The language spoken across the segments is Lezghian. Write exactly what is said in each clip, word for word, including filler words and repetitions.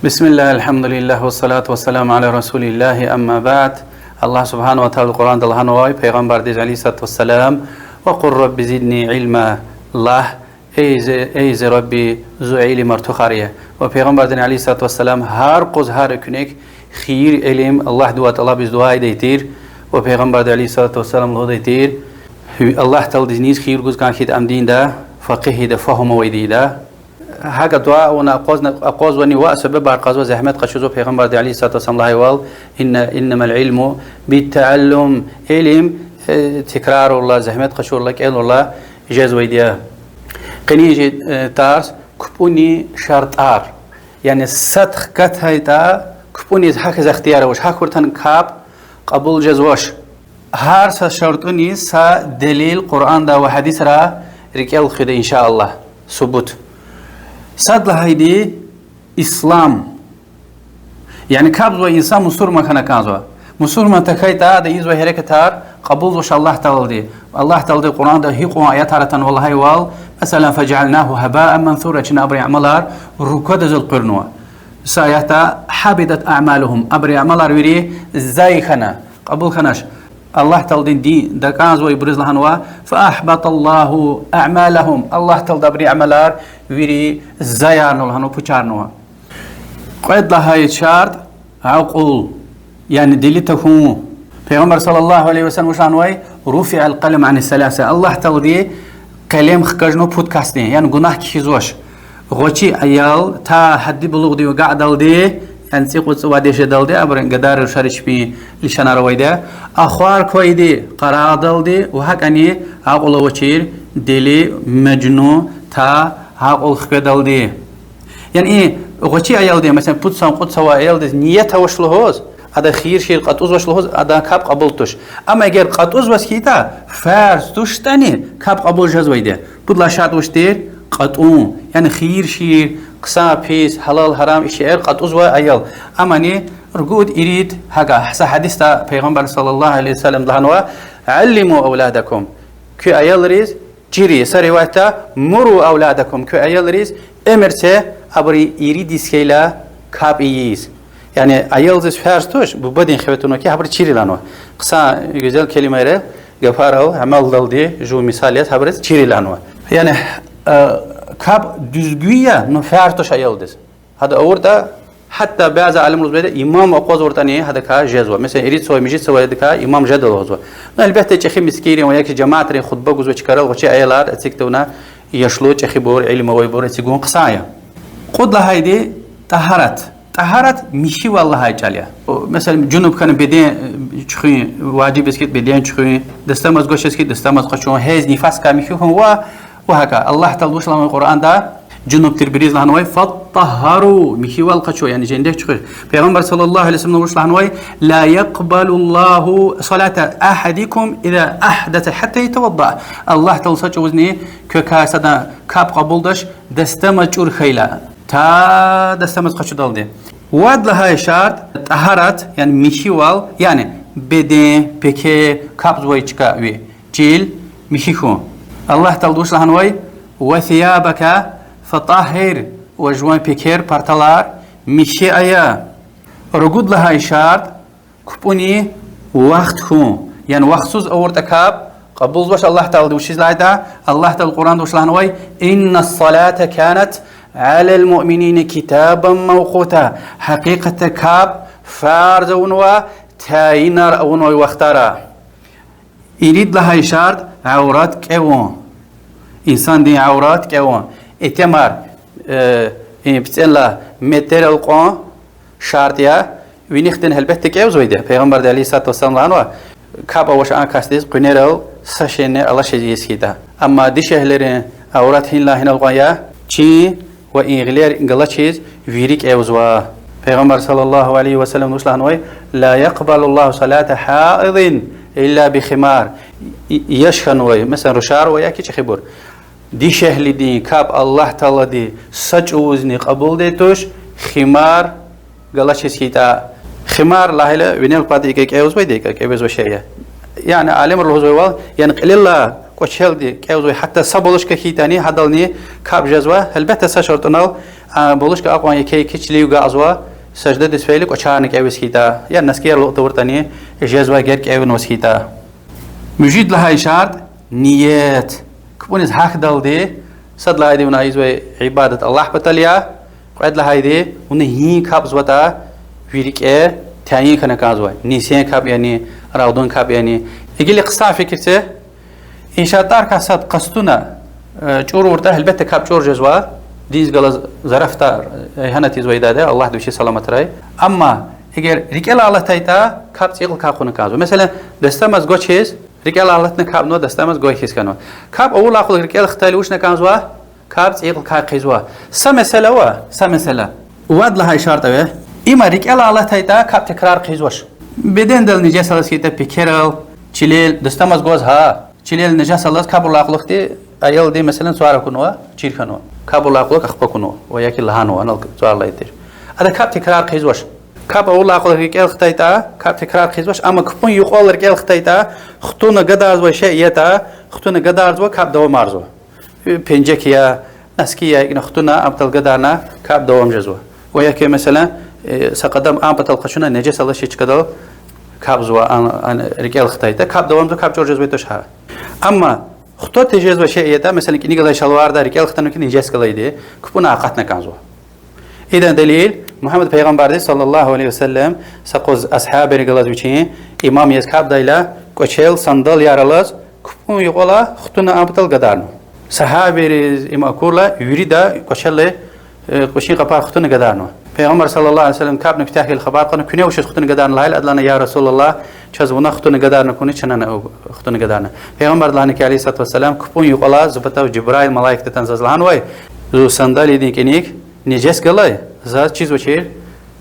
بسم الله، الحمد لله، والصلاة والسلام على رسول الله، أما بعد. Аллагь سبحانه وتعالى Къуръанда лагьанвай Пайгъамбардиз, عليه الصلاة والسلام: وقل رب زدني علما, лагь: Эй зи, эй зи Рабби, зун илим артухар ая. Ва Пайгъамбардин, عليه الصلاة والسلام, гьар къуз, гьар экуьнек хийир илим Аллагьдивай тӀалабиз дуьа ийидай тир. Ва Пайгъамбарди, عليه الصلاة والسلام, лугьудай тир: Аллагь Тааладиз низ хийир гуз кӀан хьайитӀа, ам динда факъигь ийида, фагьум авайди ийида. ГьакӀа дуьа авуна акъвазна, акъвазвани ва себебар кьазва, зегьмет къачузва. Пайгъамбарди, عليه الصلاة والسلام, лагьайвал: إن، إنما العلم بالتعلم. Илим, э, тикрарурла, зегьмет къачурла, кӀелурла жезвайди я. Къенин чи, э, тарс: купӀунин шартӀар. Яни сад хкатайтӀа, купӀуниз гьахьиз ихтияр авач, гьахьуртӀани капӀ кьабул жезвач. Гьар са шартӀуниз са делил Къуръанда ва гьадисра рикӀел хуьда, إن شاء الله, субут. Сад лагьайди ислам. Яни капӀзавай инсан мусурман хьана кӀанзава. Мусурман тахьайтӀа, ада ийизвай гьерекатар кьабулзавач Аллагь Таалади. Аллагь Таалади Къуръанда гьикьван аятар атанва лагьайвал, месела, فجعلناه هباء منثورا, чна абурун амалар руквадиз элкъуьрнава. Са аятда: حبطت أعمالهم, абурун амалар вири зай хьана, кьабул хьанач. Аллагь Тааладин дин такӀанзавайбуруз лагьанва: فأحبط الله أعمالهم, Аллагь Таалади абурун амалар вири заярнава лагьанва, пучарнава. Кьвед лагьай шартӀ: акьул, яни дили тахьун. Пайгъамбар صلى الله عليه وسلم вуч лагьанвай: رفع القلم عن ثلاث, Аллагь Таалади къелем хкажнава пуд касдин, яни гунагь кхьизвач. ГъвечӀи аял, та гьадди булугъдив агакьдалди, яни цӀикьвед-цӀувад яш жедалди, абурун гадайри, рушари чпин лишанар авайди я, ахвар квайди къарагъдалди ва гьакӀни акьул авачир, дели, мажнун, та акьул хкведалди. Яни и гъвечӀи аялдиз, месела, пуд йисан, кьуд йисан авай аялдиз ният авач лугьуз, ада хийир-шийир кьатӀузвач лугьуз, адан капӀ кьабул туш. Амма эгер кьатӀузваз хьайитӀа, фарз туштӀани, капӀ кьабул жезвайди я. Пуд лагьай шартӀ вуч тир? КьатӀун. Яни хийир-шийир, хъсан-пис, гьалал-гьарам, и шейэр кьатӀузвай аял. Амани ругуд, ирид, гьакӀа са гьадисда Пайгъамбар صلى الله عليه وسلم лагьанва: علموا أولادكم, куь аялриз чира, са риваятда: مروا أولادكم, куь аялриз эмир це абурун ирид йис хьайила капӀ ийиз. Яни аялдиз фарз туш бубадин хиве тунва хьи, гьабуруз чира лагьанва. Хъсан гуьзел келимайрал, гафарал, амалдалди жув мисал яз гьабуруз чира лагьанва. Яни, э, капӀ дуьзгуьн я, ну, фарз туш аялдиз. Гьада авуртӀа, гьатта бязи алимри лугьузва, имам акъвазуртӀани гьадакай жезва. Месела, ирид йисавай, муьжуьд йисавай гьадакай имам жеда лугьузва. Ну, гьелбетда, чӀехи мискӀинрин ва яки жемятрин хутба гузвай чкайрал гъвечӀи аялар эцигда вуна, яшлу, чӀехибур, илим авайбур эцигун хъсан я. Кьуд лагьайди тӀагьарат. ТӀагьарат михьивал лагьай чӀал я. О, месела, жунуб хьана беден, э, чуьхуьн, важиб яз хьайитӀа беден чуьхуьн, дастамаз гвачиз хьайитӀа дастамаз къачун, гьез, нифас кай михьи хьун ва, ва гьакӀа. Аллагь Таалади вуч лагьанвай Къуръанда? Жунуб тирбуруз лагьанвай: فاطهروا, михьивал къачу, яни жендек чуьхуьш. Пайгъамбар صلى الله عليه وسلم вуч лагьанвай: لا يقبل الله صلاة أحدكم إذا أحدث حتى يتوضأ. Аллагь Таалади са чӀавузни квекай садан капӀ кьабулдач, дастамаз чӀур хьайила, та дастамаз къачудалди. Вад лагьай шартӀ тӀагьарат, яни михьивал, яни беден, пекер, капӀзавай чка ви чил михьи хьун. Аллагь Таалади вуч лагьанвай: وثيابك فطهر, ва жуван пекер, парталар михьи ая. Ругуд лагьай шартӀ купӀунин вахт хьун. Яни вахтсуз авуртӀа капӀ кьабулзавач Аллагь Таалади. Вучиз лагьайтӀа Аллагь Таалади Къуръанда вуч лагьанвай: إن الصلاة كانت على المؤمنين كتابا موقوتا. Гьакъикъатда капӀ фарз авунва тайинар авунвай вахтара. Ирид лагьай шартӀ аврат кӀевун. Инсандин аврат кӀевун. Итимар, э, и пицӀелай метрел кьван шартӀ я. Винихдин гьелбетда кӀевзавайди я. Пайгъамбарди عليه الصلاة والسلام лагьанва: капӀ авач а касдиз къуьнерал са шейни алачиз ийиз хьайитӀа. Амма дишегьлийрин аврат гьинлай гьинал кьван я, чин ва и гъилер галачиз вири кӀевзава. Пайгъамбар صلى الله عليه وسلم вуч лагьанвай: لا يقبل الله صلاة حائض إلا بخمار. И-, яш хьанвай, месела, рушар ва яки чӀехибур дишегьлидин капӀ Аллагь Таалади са чӀавузни кьабулдай туш, химар галачиз хьайитӀа. Химар лагьайла винел пад икӀ кӀевзавайди, икӀ кӀевзавай шей я. Яни алимри лугьузвайвал, яни кьилелай кӀвачелди кӀевзавай, гьатта са булушка хьайитӀани, гьадални капӀ жезва, гьелбетда, са шартӀунал, а, булушка акьван еке-еке чилив агакьзава, саждадиз фейила кӀвачерни кӀевиз хьайитӀа, я носкияр алукӀ тавуртӀани, жезвай эгер кӀевнаваз хьайитӀа. Муьжуьд лагьай шартӀ— ният. КапӀуниз гьахьдалди, сад лагьайди вуна ийизвай ибадат Аллагь патал я, кьвед лагьайди— вуна гьи капӀзаватӀа ви рикӀе тайин хьана кӀанзава, нисин капӀ яни, рагъдан капӀ яни. Гила хъсан фикир це, и шартӀарикай сад къастуна, э, чӀуруртӀа, гьелбетда, капӀ чӀур жезва, диндихъ галаз зарафатар, э, эгьанат ийизвайди я, Аллагьди вичи саламатрай. Амма эгер рикӀелай алатайтӀа, капӀ цӀийи кьилелай хъувуна кӀанзава. Месела, дастамаз гвачиз, рикӀелай алатна капӀ нава, дастамаз гвай хьиз хьанва. КапӀ авурдалай кьулухъ рикӀел хтайла вуч хьана кӀанзава? КапӀ цӀийи кьилелай хъийизва. Са месела ава, са месела. Вад лагьай шартӀ ава. Има рикӀелай алатайтӀа, капӀ текрар хъийизвач. Бедендал нежес алаз хьайитӀа, пекерал, чилел, дастамаз гваз, гьа, чилел нежес алаз, капӀ авурдалай кьулухъди аялди, месела, цвар акунва, чир хьанва. КапӀ авурдалай кьулухъ ахпа акунва, ва я ки лагьанва, анал цвар алай тир. Ада капӀ текрар хъийизвач. КапӀ авурдалай кьулухъ рикӀел хтайтӀа, капӀ текрар хъийизвач, амма капӀун юкьвал рикӀел хтайтӀа, хтӀунна гадарзавай шей ятӀа, хтӀунна гадарзава, капӀ давамарзава. Пенжек я, носки я, икӀна хтӀунна, а патал гадарна, капӀ давам жезва. Ва я ки, месела, э, са къадам а патал къачуна, нежес алаз, чи чкадал капӀзава, а, а, рикӀел хтайтӀа, капӀ давамзава, капӀ чӀур жезвай туш гьа. Амма хтӀун тежезвай шей ятӀа, месела, кӀаник галай шалварда рикӀел хтана ки нежес галайди, капӀуна акъатна кӀанзава. Идан делил: Мугьаммад пайгъамбарди, صلى الله عليه وسلم, са юкъуз асгьабрихъ галаз вичин имам яз капӀдайла, кӀвачел, сандалияр алаз, капӀун юкьвал хтӀунна, а патал гадарна. Сагьабийриз им акурла, вирида кӀвачел, э, кӀвачин къапар хтӀунна гадарна. Пайгъамбар, صلى الله عليه وسلم, капӀна куьтягь хьайила хабар кьуна: куьне вучиз хтӀунна гадарна? Лагьайла, ада лагьана: يا رسول الله, чаз вуна хтӀунна гадарна куна, чнани хтӀунна гадарна. Пайгъамбарди лагьана ки, عليه الصلاة والسلام, капӀун юкьвал зи патав Жибраил малаик атана заз лагьанвай, зи сандалиядин кӀаник нежес галай, заз чизвачир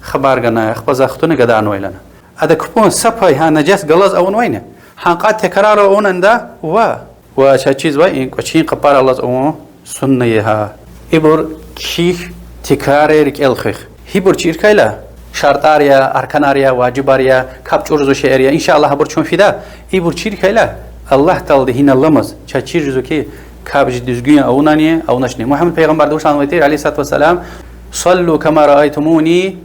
хабар гана, ахпа за хтӀунна гадарнавай лагьана. Ада капӀун са пай гьа нежес галаз авунвайни? Гьа кьван текрар авунвайни ада? Ва, ва чаз чизва, и кӀвачин къапар алаз авун сунна я гьа. Ибур кхьихь, текрар ая рикӀел хуьх. Гьибур чир хьайила, шартӀар я, арканар я, важибар я, капӀ чӀурзавай шейэр я, إن شاء الله, абур чун фида. Ибур чир хьайила, Аллагь Таалади гьина аламаз чаз чир жезва ки, капӀ чи дуьзгуьн авунани, авуначни. Мугьаммад пайгъамбарди вуч лагьанвай тир, عليه الصلاة والسلام: صلوا كما رأيتموني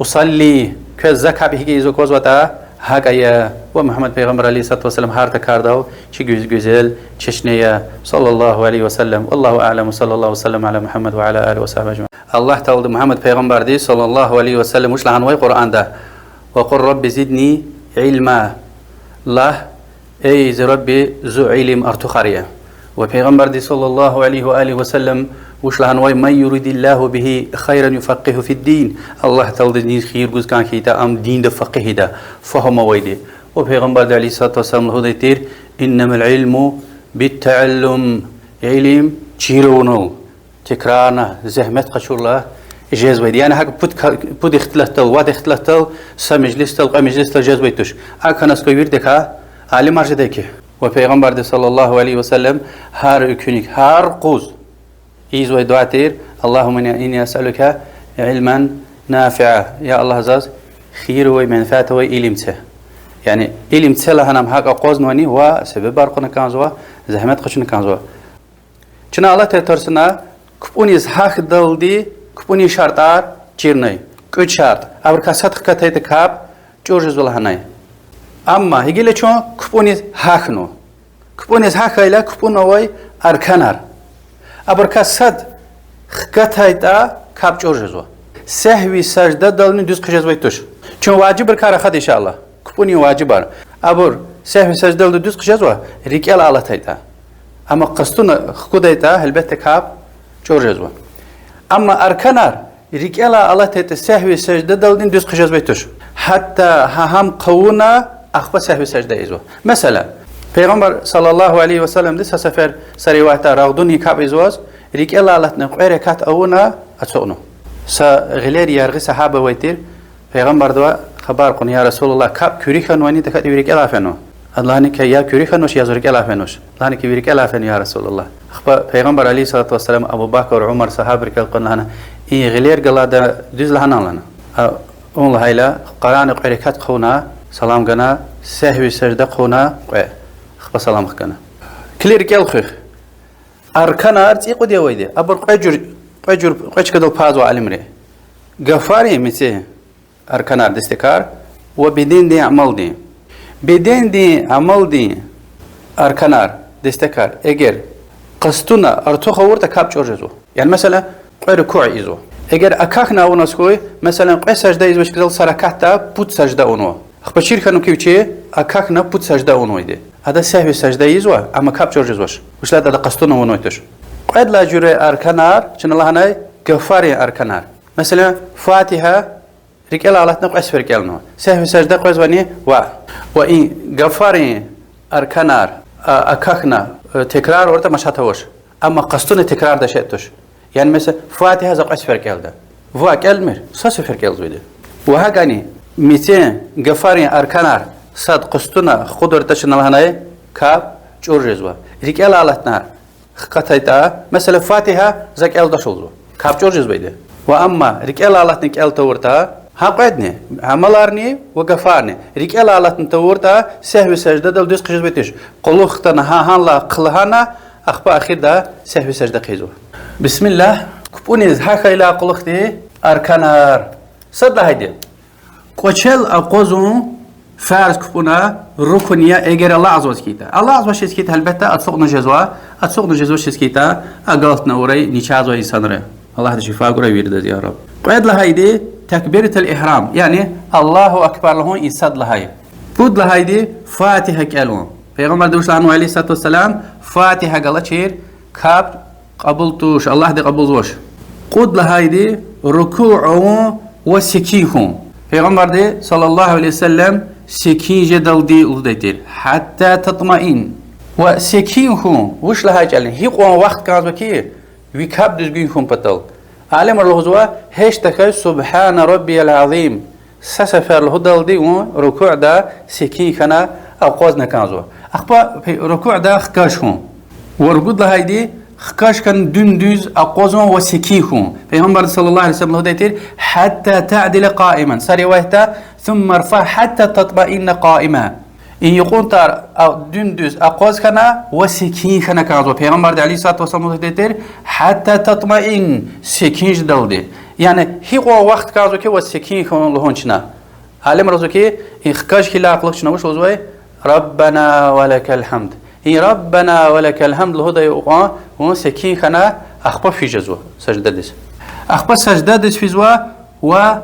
أصلي. Квез за капӀ гьикӀ ийиз аквазватӀа, гьакӀ ая. Ва Мугьаммад пайгъамбар, عليه الصلاة والسلام, гьар тахьайдал чи гуьз-, гуьзел чешне я, صلى الله عليه وسلم. والله أعلم، وصلى الله وسلم على محمد وعلى آله وصحبه أجمعين. Аллагь Таалади Мугьаммад пайгъамбарди, صلى الله عليه وسلم, вуч лагьанвай Къуръанда: وقل رب زدني علما. Лагь: эй зи Рабби, зун илим артухария. Ва пайгъамбарди, صلى الله عليه وآله وسلم, вуч лагьанвай: من يرد الله به خيرا يفقهه في الدين. Аллагь Таалади низ хийир гуз кӀан хьайитӀа, ам динда факъигь ийида, фагьум авайди. Ва пайгъамбарди, عليه الصلاة والسلام, лугьудай тир: إنما العلم بالتعلم. Илим чир авунал, текрарна, зегьмет къачурла жезвайди. Яни гьакӀ пуд ка-, пуд ихтилатдал, вад ихтилатдал, са межлисдал, кьве межлисдал жезвай туш. АкӀ хьаназ хьи виридакай алимар жедай хьи. Ва пайгъамбарди, صلى الله عليه وسلم, гьар экуьнихъ, гьар къуз ийизвай дуьа тир: اللهم إني أسألك علما نافعا. Я Аллагь, заз хийир авай, менфят авай илим це. Яни илим це лагьана ам гьакӀ акъвазнавани, ва себебар кьуна кӀанзава, зегьмет къачуна кӀанзава. Чна алатай тарсуна, капӀуниз гьахьдалди капӀунин шартӀар чирнай. КӀуьд шартӀ. Абурукай сад хкатайтӀа, капӀ чӀур жезва лагьанай. Амма гьикӀ гила чун капӀуниз гьахьнава? КапӀуниз гьахьайла капӀунда авай арканар, абурукай сад хкатайтӀа, капӀ чӀур жезва. Сегьви саждадални дуьз хъжезвай туш. Чун важибрикай рахада, إن شاء الله, капӀунин важибар. Абур сегьви саждадалди дуьз хъжезва, рикӀелай алатайтӀа. Амма къастуна хкудайтӀа, гьелбетда, капӀ чӀур жезва. Амма арканар рикӀелай алатайтӀа, сегьви саждадалдини дуьз хъжезвай туш. Гьатта гьа гьам хъувуна, ахпа сегьви сажда ийизва. Месела, пайгъамбар, صلى الله عليه وسلم-ди са сефер, са риваятда, рагъдан капӀ ийизваз, рикӀелай алатна кьве ракат авуна ацукьна. Са гъилер яргъи сагьаба авай тир, пайгъамбардивай хабар кьуна: يا رسول الله, капӀ куьруь хьанвани, тахьайтӀа ви рикӀелай фенва? Ада лагьана хьи, я куьруь хьанвач, я зи рикӀелай фенвач. Лагьана хьи, ви рикӀелай фена, يا رسول الله. Ахпа пайгъамбар, عليه الصلاة والسلام, Абу Бакр, Умар сагьабийрикай кьуна лагьана: и гъилер галайди дуьз лагьана, лагьана. А, вун лагьайла, къарагъна кьве ракат хъувуна, салам гана, сегьви сажда хъувуна кьве, ахпа салам хкана. Килиг, рикӀел хуьх. Арканар цӀикьуд я авайди. Абур кьве жуьр, кьве жуьр, кьве чкадал пайзава алимри. Гафарин мецин арканар, дестекар, ва бедендин амалдин. Бедендин амалдин арканар, дестекар, эгер къастуна артух авуртӀа, капӀ чӀур жезва. Яни, месела, кьве рукуъ ийизва. Эгер акахьна авунваз хьуй, месела, кьве сажда ийизвай чкадал са ракатда пуд сажда авунва. Ахпа чир хьанва хьи вичи акахьна пуд сажда авунвайди. Ада сегьви сажда ийизва, амма капӀ чӀур жезвач. Вучиз лагьайтӀа ада къастуна авунвай туш. Кьвед лагьай жуьре арканар, чна лагьанай, гафарин арканар. Месела, Фатигьа рикӀелай алатна кьве сефер кӀелнава. Сегьви сажда къвезвани? Ваъ. Ва и гафарин арканар, а, акахьна, э, текрар авуртӀа, машат авач. Амма къастуна текрардай шей туш. Яни, месела, Фатигьа за кьве сефер кӀелда. Ваъ, кӀелмир, са сефер кӀелзавайди. Ва гьакӀни мецин гафарин арканар сад къастуна хкудуртӀа, чна лагьанай, капӀ чӀур жезва. РикӀелай алатна хкатайтӀа, месела, Фатигьа за кӀелдач лугьузва, капӀ чӀур жезвайди. Ва амма рикӀелай алатна кӀел тавуртӀа, гьа кьведни, амаларни ва гафарни, рикӀелай алатна тавуртӀа, сегьви саждадал дуьз хъжезвай туш. Кьулухъ хтана, гьа-, гьанлай хълагьана, ахпа эхирда сегьви сажда хъийизва. Бисмиллагь, капӀуниз гьа хьайила кьулухъди арканар. Сад лагьайди. Кӏвачел акъвазун фарз капӏуна рукун я, эгер алакьзаваз хьайитӏа. Алакьзавачиз хьайитӏа, гьелбетда, ацукьна жезва, ацукьна жезвачиз хьайитӏа, агалтна авурай, начагъзавай инсанри. Аллагьди шифа гурай виридаз, я Раб. Кьвед лагьайди такбиратул игьрам, яни Аллагьу акбар лугьун, и сад лагьай. Пуд лагьайди Фатигьа кӏелун. Пайгъамбарди вуч лагьанва, عليه الصلاة والسلام, Фатигьа галачир капӏ кьабул туш, Аллагьди кьабулзавач. Кьуд лагьайди рукуъ авун ва секин хьун. Пайгъамбарди, صلى الله عليه وسلم, секин жедалди лугьудай тир, حتى تطمئن. Ва секин хьун вуч лагьай чӏал я, гьикьван вахт кӏанзава хьи, ви капӏ дуьзгуьн хьун патал. Алимри лугьузва, гьич тахьай سبحان ربي العظيم са сефер лугьудалди вун рукуъда секин хьана акъвазна кӏанзава. Ахпа рукуъда хкаж хьун. Ва ругуд лагьайди хкаж хьана дуьндуьз акъвазун ва секин хьун. Пайгъамбарди, صلى الله عليه وسلم, лугьудай тир, حتى تعدل قائما. Са риваятда, ثم ارفع حتى تطمئن قائما. И юкьун тар дуьндуьз акъваз хьана ва секин хьана кӏанзава. Пайгъамбарди, عليه الصلاة والسلام, лугьудай тир, حتى تطمئن, секин жедалди. Яни гьикьван вахт кӏанзава хьи, ва секин хьун лугьун чна. Алимри лугьузва хьи, и хкаж хьайила кьулухъ чна вуч лугьузвай? ربنا ولك الحمد. И ربنا ولك الحمد лугьудай юкьван вун секин хьана, ахпа физ жезва саждадиз. Ахпа саждадиз физва ва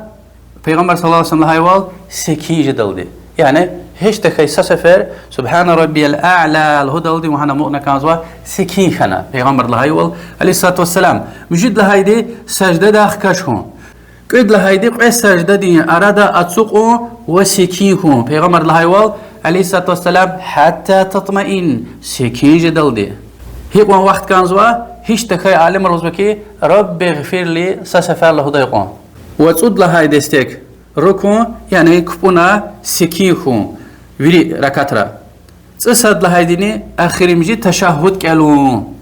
Пайгъамбар, صلى الله عليه وسلم, лагьайвал, секин жедалди. Яни гьич тахьай са сефер سبحان ربي الأعلى лугьудалди вун гьана амукьна кӏанзава секин хьана, Пайгъамбарди лагьайвал, عليه الصلاة والسلام. Муьжуьд лагьайди саждада хкаж хьун. Кӏуьд лагьайди кьве саждадин арада ацукьун ва секин хьун. Пайгъамбарди лагьайвал, عليه الصلاة والسلام, حتى تطمئن, секин жедалди. Гьикьван вахт кӏанзава, гьич тахьай, алимри лугьузва хьи, رب اغفر لي са сефер лугьудай кьван. Ва цӏуд лагьай дестек рукун, яни капӏуна секин хьун вири ракатра. Цӏусад лагьайдини эхиримжи ташаггьуд кӏелун.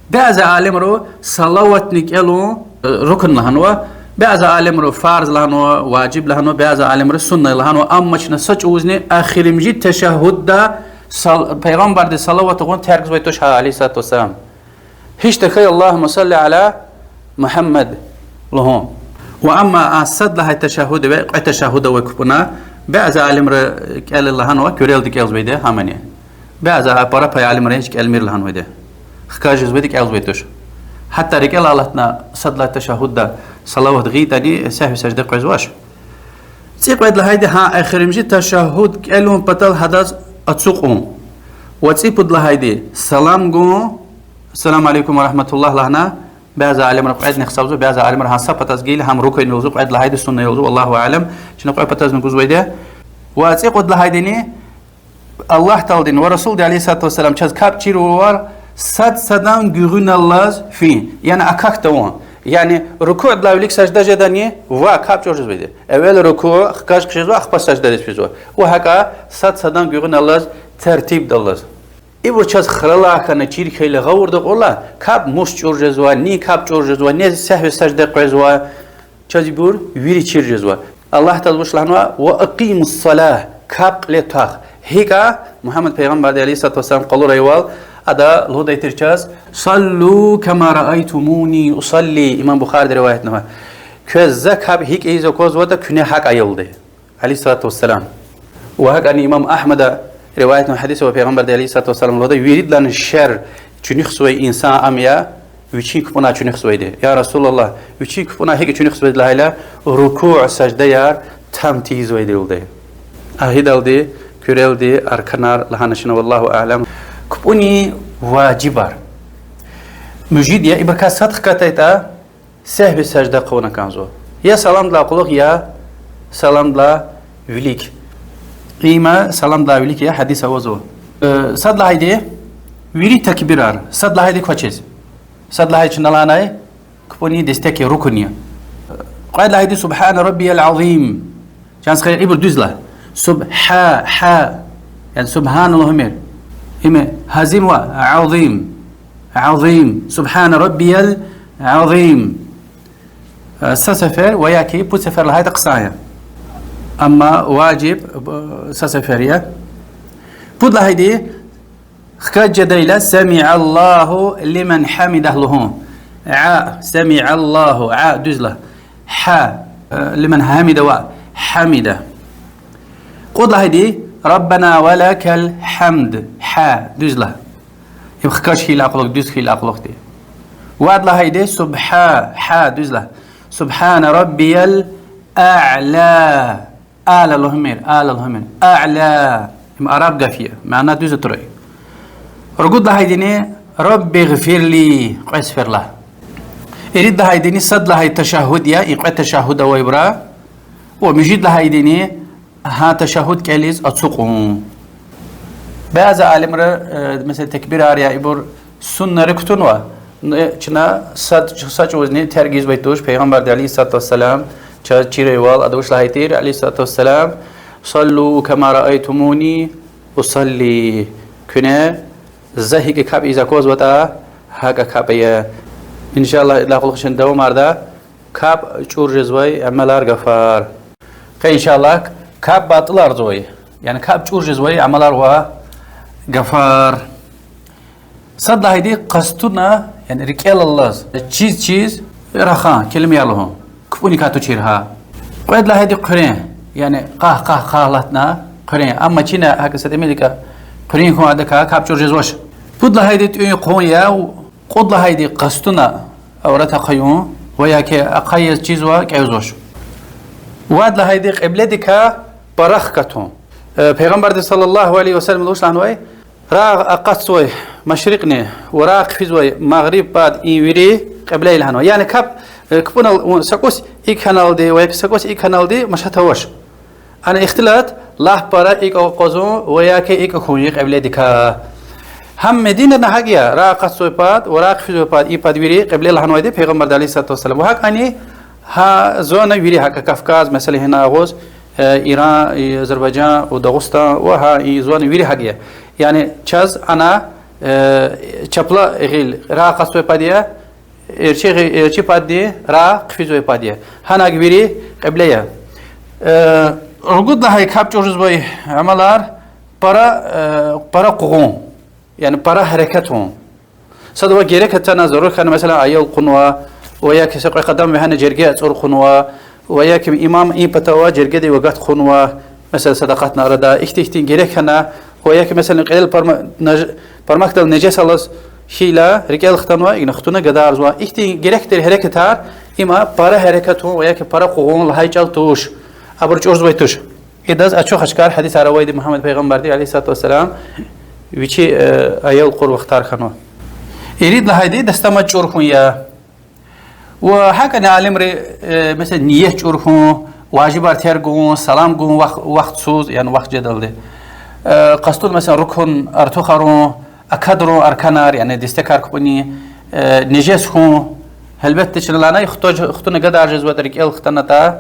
Бязи алимри салаватни кӏелун рукун лагьанва, бязи алимри фарз лагьанва, важиб лагьанва, бязи алимри сунна лагьанва, амма чна са чӏавузни эхиримжи ташаггьудда сал-, Пайгъамбардиз салават гъун терг ийизвай туш гьа, عليه الصلاة والسلام. Гьич тахьай اللهم صل على محمد лугьун. Ва амма а сад лагьай ташаггьуд ва кьве ташаггьуд авай капӏуна, бязи алимри кӏела лагьанва, куьрелди кӏелзавайди гьамани. Бязи а пара пай алимри гьич кӏелмир лагьанвайди. Хкаж жезвайди кӏелзавай туш. Гьатта рикӏелай алатна сад лагьай ташаггьудда салават гъайитӏани, сегьви сажда къвезвач. Цӏикьвед лагьайди гьа эхиримжи ташаггьуд кӏелун патал гьадаз ацукьун. Ва цӏипуд лагьайди салам гун, السلام عليكم ورحمة الله лагьана, бязи алимри кьведни гьисабзава, бязи алимри гьа са патаз гайила, гьам рукун я лугьузва, кьвед лагьайди сунна я лугьузва, والله أعلم, чна кьве патазни гузвайди. Ва цӏикьуд лагьайдини Аллагь Тааладин ва Расулдин, عليه الصلاة والسلام, чаз капӏ чирвал сад садан гуьгъуьналлаз фин, яни акахьда вун. Яни рукудилай вилик сажда жедани, ва капӏ чӏур жезвайди. Эвел рукуъ, хкаж хъжезва, ахпа саждадиз физва. Ва гьакӏа сад садан гуьгъуьналлаз, тертибдаллаз. Ибур чаз хуралай хьана чир хьайила гъавурда кьурла, капӏ мус чӏур жезва, ни капӏ чӏур жезва, ни сегьви сажда къвезва, чаз ибур вири чир жезва. Аллагь Таалади вуч лагьанва: وأقيموا الصلاة, капӏ кьиле твах. Гьикӏ? Мугьаммад пайгъамбарди, عليه الصلاة والسلام, къалурайвал: Ада лугьудай тир чаз: صلوا كما رأيتموني أصلي. Имам Бухариди риваятнава. Квез за капӀ гьикӀ ийиз аквазватӀа, куьне гьакӀ аялди. عليه الصلاة والسلام. Ва гьакӀани имам Агьмада риваятнава гьадис ва Пайгъамбарди عليه الصلاة والسلام лугьуда: виридалайни шер чуьнуьхзавай инсан ам я, вичин кпӀунай чуьнуьхзавайди. يا رسول الله, вичин кпӀунай гьикӀ чуьнуьхзавайди лагьайла, рукуъ, саждаяр там тийизвайди лугьуда. Агьидалди, куьрелди, арканар лагьана чна, والله أعلم. КпӀунин важибар. Муьжуьд я, ибурукай сад хкатайтӀа, сегьви сажда хъувуна кӀанзава. Я саламдилай кьулухъ, я саламдилай вилик. Има саламдилай вилик я, гьадис авазва. Э, сад лагьайди, вири такбирар сад лагьайди квачиз. Сад лагьай чна лагьанай, кпӀунин дестек я, рукун я. Кьвед лагьайди سبحان ربي العظيم. Чан стха, ибур дуьз лагь. Суб-, гьа, гьа. Яни سبحان لله лугьумир. Им гьазим ва عظيم. عظيم. سبحان ربي العظيم. Э, са сефер ва яки пуд сефер лагьайтӀа хъсан я. Амма важиб, э, са сефер я. Пуд лагьайди, хкаж жедайла سمع الله لمن حمده лугьун. А, سمع الله, а, дуьз лагь. Гьа, э, لمن حمده ва حمده. Кьуд лагьайди ربنا ولك الحمد, гьа, дуьз лагь. Им хкаж хьайила кьулухъ, дуьз хьайила кьулухъди. Вад лагьайди سبح, гьа, дуьз лагь. سبحان ربي الأعلى. Ала лугьумир, ала лугьумир. أعلى. Им араб гаф я, мана дуьз атурай. Ругуд лагьайдини رب اغفر لي, кьве сефер лагь. Ирид лагьайдини сад лагьай ташаггьуд я, и кьве ташаггьуд авайбура. Ва муьжуьд лагьайдини гьа ташаггьуд кӀелиз ацукьун. Бязи алимри, э, месела, такбирар я ибур суннайра кутунва. Э, чна сад, са чӀавузни терг ийизвай туш, Пайгъамбарди عليه الصلاة والسلام чаз чирайвал, ада вуч лагьай тир, عليه الصلاة والسلام: صلوا كما رأيتموني أصلي. Куьне за гьикӀ капӀ ийиз аквазватӀа, гьакӀ капӀ ая. إن شاء الله, идалай кьулухъ чна давамарда капӀ чӀур жезвай амалар, гафар. Къе, إن شاء الله, капӀ батӀуларзавай, яни капӀ чӀур жезвай амалар ва гафар. Сад лагьайди къастуна, яни рикӀелай алаз, чиз-чиз рахун, келимаяр лугьун, кпӀуникай тушир гьа. Кьвед лагьайди хъуьрен, яни къагь-къагь-къагь лагьайтӀа хъуьрен. Амма чина гьакӀ са тӀимиликай хъуьруьн хьун, адакай капӀ чӀур жезвач. Пуд лагьайди тӀуьн-хъун я, кьуд лагьайди къастуна аврат ахъаюн, ва яки ахъа яз чизва кӀевзавач. Вад лагьайди кьибледикай пара хкатун. Э, Пайгъамбарди صلى الله عليه وسلم вуч лагьанвай: рагъ акъатзавай машрикьни ва рагъ хъфизвай магъриб пад и вири кьибле я лагьанва. Яни капӀ, э, кпӀунал са кӀус икӀ хьаналди ва яки са кӀус икӀ хьаналди машат авач. Ана ихтилат лап пара икӀ акъвазун ва яки икӀ хьун я кьибледикай. Гьам Мединада гьакӀ я, рагъ акъатзавай пад ва рагъ хъфизвай пад, и пад вири кьибле лагьанвайди Пайгъамбарди عليه الصلاة والسلام. Ва гьакӀани гьа зона вири гьакӀ, Кавказ, месела, гьина агъуз, э, Иран, и Азербайжан, у Дагъустан, ва гьа и зона вири гьакӀ я. Яни чаз ана, э, чапла гъил рагъ акъатзавай пад я, эрчӀи гъи-, эрчӀи падни рагъ хъфизвай пад я. Гьанаг вири кьибле я. Э, ругуд лагьай капӀ чӀур жезвай амалар: пара, э, пара къугъун, яни пара гьерекат авун. Садавай герек атана, зарур хьана, месела, аял кьунва, ва яки са кьве къадам вегьена жерге ацӀур кьунва, ва яки имам и патав ава, жергедив агат кьунва, месела, садакьатна арада, ихьтин-ихьтин герек хьана, ва яки, месела, кьилел парма-, наж-, пармакдал нежес алаз хьайила, рикӀел хтанва, икӀна хтуна гадарзава. Ихьтин герек тир гьерекатар, има пара гьерекат авун ва яки пара къугъун лагьай чӀал туш. Абур чӀурзавай туш. Идаз ачух-ачукар гьадисар авайди Мугьаммад Пайгъамбарди عليه الصلاة والسلام вичи, э, аял кьур вахтар хьанва. Ирид лагьайди дастамаз чӀур хьун я. Ва гьакӀани алимри, э, месела, ният чӀур хьун, важибар терг авун, салам гун вах-, вахтсуз, яни вахт жедалди. Э, къастун, месела, рукун артухарун, акадрун арканар, яни дестекар кпӀунин, э, нежес хьун. Гьелбетда, чна лагьанай, хтуна, хтуна гадар жезватӀа, рикӀел хтанатӀа,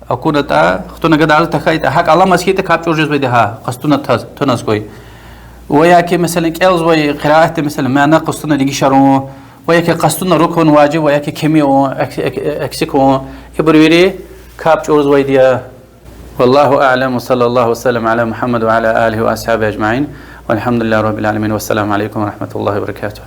акунатӀа, хтуна гадарзава, тахьайтӀа, гьакӀ аламаз хьайитӀа, капӀ чӀур жезвайди гьа, къастуна таз-, туназ хьуй. Ва яки, месела, кӀелзавай къираатдин, месела, мана къастуна дегишарун, ва яки къастуна рукун, важиб, ва яки кими авун, экс-, экс-, эксик авун, ибур вири капӀ чӀурзавайди я. والله أعلم، وصلى الله وسلم على محمد وعلى آله وأصحابه أجمعين. والحمد لله رب العالمين. والسلام عليكم ورحمة الله وبركاته.